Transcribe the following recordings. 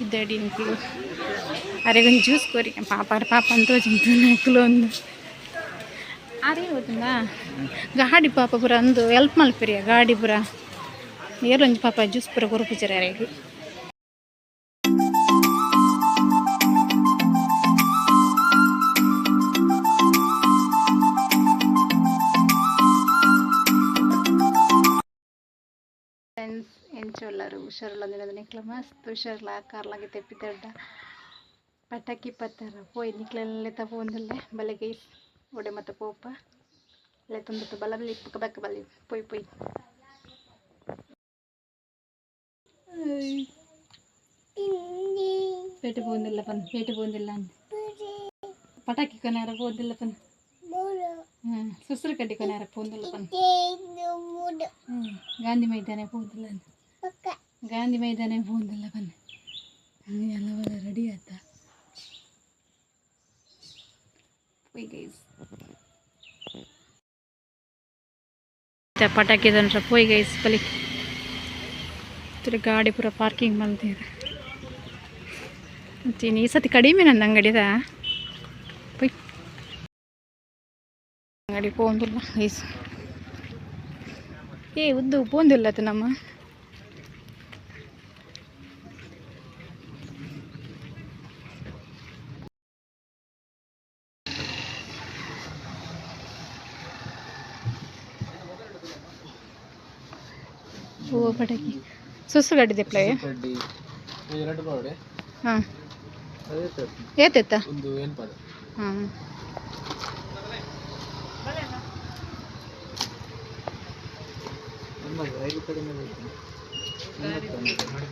ಇದ್ದಡಿ ನಿಕ್ಲು ಅರೆಗೊಂಜಿ juice ಕೊರಿ ಪಾಪ ಪಾಪ ಅಂತ ತೋಜಿಂತು. ಅರೆ ಗೊತ್ತುಂದಾ, ಗಾಡಿ ಪಾಪ ಪೂರ ಅಂದು ಎಲ್ಪ್ ಮಲ್ಪೆರಿಯ. ಗಾಡಿ ಪೂರ ಏರೊಂಜಿ ಪಾಪ ಜ್ಯೂಸ್ ಪೂರ ಕೊರ್ಪುಜೆರ್ ಅರೆಗ್. ಫ್ರೆಂಡ್ಸ್, ಎಂಚ ಉಲ್ಲರ್? ಹುಷಾರುಲ್ಲ? ನಿಕ್ಲ ಮಸ್ತ್ ಹುಷಾರ್ಲ ಕಾರ್ಲಾಗಿ ತೆಪ್ಪಿದೆಡ್ಡ ಪಟಾಕಿ ಪತ್ತರ ಪೋಯ್ ನಿಕ್ಲೆಲ್ಲ ಪೋಂದುಲ್ಲೆ. ಬಲೆ ಗೈಸ್, ಒಡೆ ಮತ್ತ ಪೋಪ ಲೆತ್ತೊಂದು. ಬಲ ಬಲಿ ಪಕ್ಕ ಬಕ್ಕ ಬಲಿ ಪೋಯ್ ಪೋಯ್. ಪೇಟೆ ಪೋಂದಿಲ್ಲ ಪನ್, ಪೇಟೆ ಪೋಂದಿಲ್ಲ. ಪಟಾಕಿ ಕೊನಾರ ಪೋಂದಿಲ್ಲ ಪನ್. ಹಾಂ, ಸುಸ್ರು ಕಡ್ಡಿ ಕೊನಾರ ಪೋಂದಿಲ್ಲ ಪನ್. ಗಾಂಧಿ ಮೈದಾನ ಪೋಂದಿಲ್ಲ, ಗಾಂಧಿ ಮೈದಾನ ಪೋಂದಿಲ್ಲ ಪನ್. ಎಲ್ಲ ರೆಡಿ ಆತ. ಪೋಯ್ ಗೈಸ್, ಪಟಾಕಿ ತಂತ್ರ. ಪೋಯ್ ಗೈಸ್, ಬಲಿ. ಗಾಡಿ ಪೂರ ಪಾರ್ಕಿಂಗ್ ಮಲ್ತೀರ. ಮತ್ತೆ ಈ ಸತಿ ಕಡಿಮೆ ನಂದು ಅಂಗಡಿದ. ಪೊಯ್, ಅಂಗಡಿ ಪೋಂದಿಲ್ಲ ಗೈಸ್. ಏ ಉದ್ದು ಪೋಂದಿಲ್ಲ ಅದು ನಮ್ಮ. ಹೂವು ಪಟಾಕಿ ಸುಸು ಗಡ್ಡಿ ದಿಪ್ಲೆ. ಹಾಂ, ಏತೆತ್ತ? ಹಾಂ.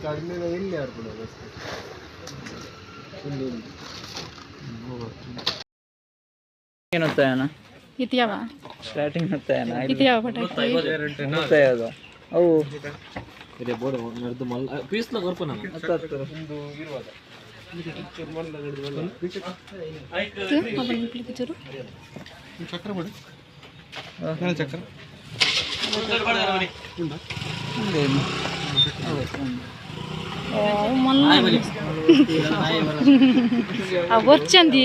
ಕಡಿಮೆ ಎಲ್ಲಿ ಯಾರು ಇಲ್ಲಿ? ಏನತ್ತಾಯನ? ಇದು ಯಾವ? ಸ್ಟಾರ್ಟಿಂಗ್ ಹತ್ತಾಯನ? ಇದು ಯಾವ ಪಟಾಕಿ? ಅದು ಅವು. ಚೂರು. ಚಕ್ರ ಬಿಡು, ಚಕ್ರ. ಮಲ್ಲ ಆ ವರ್ಚಂದಿ.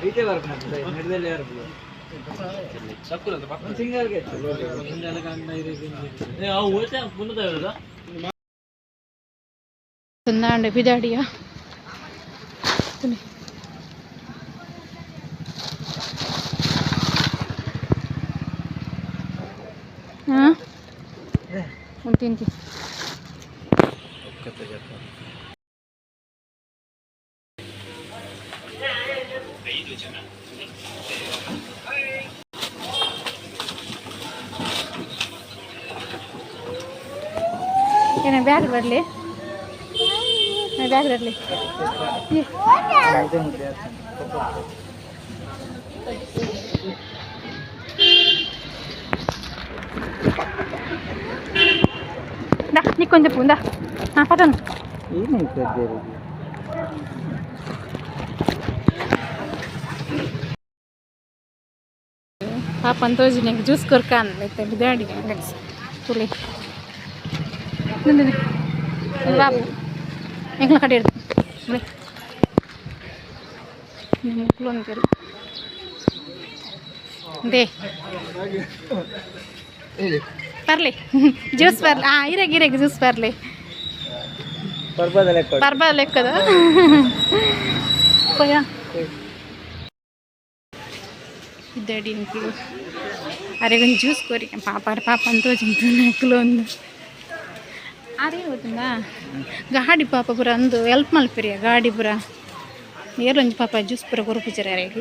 ಐತೆ ವರ್ಕ್ ನಡೆದಲ್ಲಿ ಯಾರು ಸಿಂಗಲ್. ಸುಂದಾಂಡೆ ಬಿದಾಡಿಯ. ಹಾಂ, ತಿಂತಿ. ಏನ ಬ್ಯಾಗ್ ಬರಲಿ, ಬ್ಯಾಗ್ ಬರಲಿ. ನಿಕ್ಕೊಂದು ಪೂಂದ. ಹಾಂ, ಪಟನ್. ಏನೈತೆ? ಪಾಪ ಅಂತೋಜಿ ಜ್ಯೂಸ್ ಕೊರ್ಕ ಐತೆ. ಬಿದಾಡಿ ತುಳಿ ಬಾಬು ಎಂಕ್ಲ ಕಡೆ ಇಡ್ದು ಮುಕ್ಳು they. ಬರ್ಲಿ, ಜ್ಯೂಸ್ ಬರ್ಲಿ. ಹಾಂ, ಇರಾಗ ಇರಾಗ ಜ್ಯೂಸ್ ಬರ್ಲಿ. ಪರ್ಬದ ಲೆಕ್ಕ. ಪರ್ಬ ಲೆಕ್ಕದ ಪೋಯ. ಇದ್ದಡಿ ನಿಕ್ಲು ಅರೆಗೊಂದು ಜ್ಯೂಸ್ ಕೊರಿ ಪಾಪ ಪಾಪ ಅಂತ ನಕ್ಲು ಒಂದು. ಅರೆ ಗೊತ್ತುಂದಾ, ಗಾಡಿ ಪಾಪ ಪೂರ ಅಂದು ಎಲ್ಪ್ ಮಲ್ಪೆರಿಯ. ಗಾಡಿ ಪೂರ ಏರೊಂಜಿ ಪಾಪ ಜ್ಯೂಸ್ ಪೂರ ಕೊರ್ಪುಜೆರ್ ಅರೆಗ್.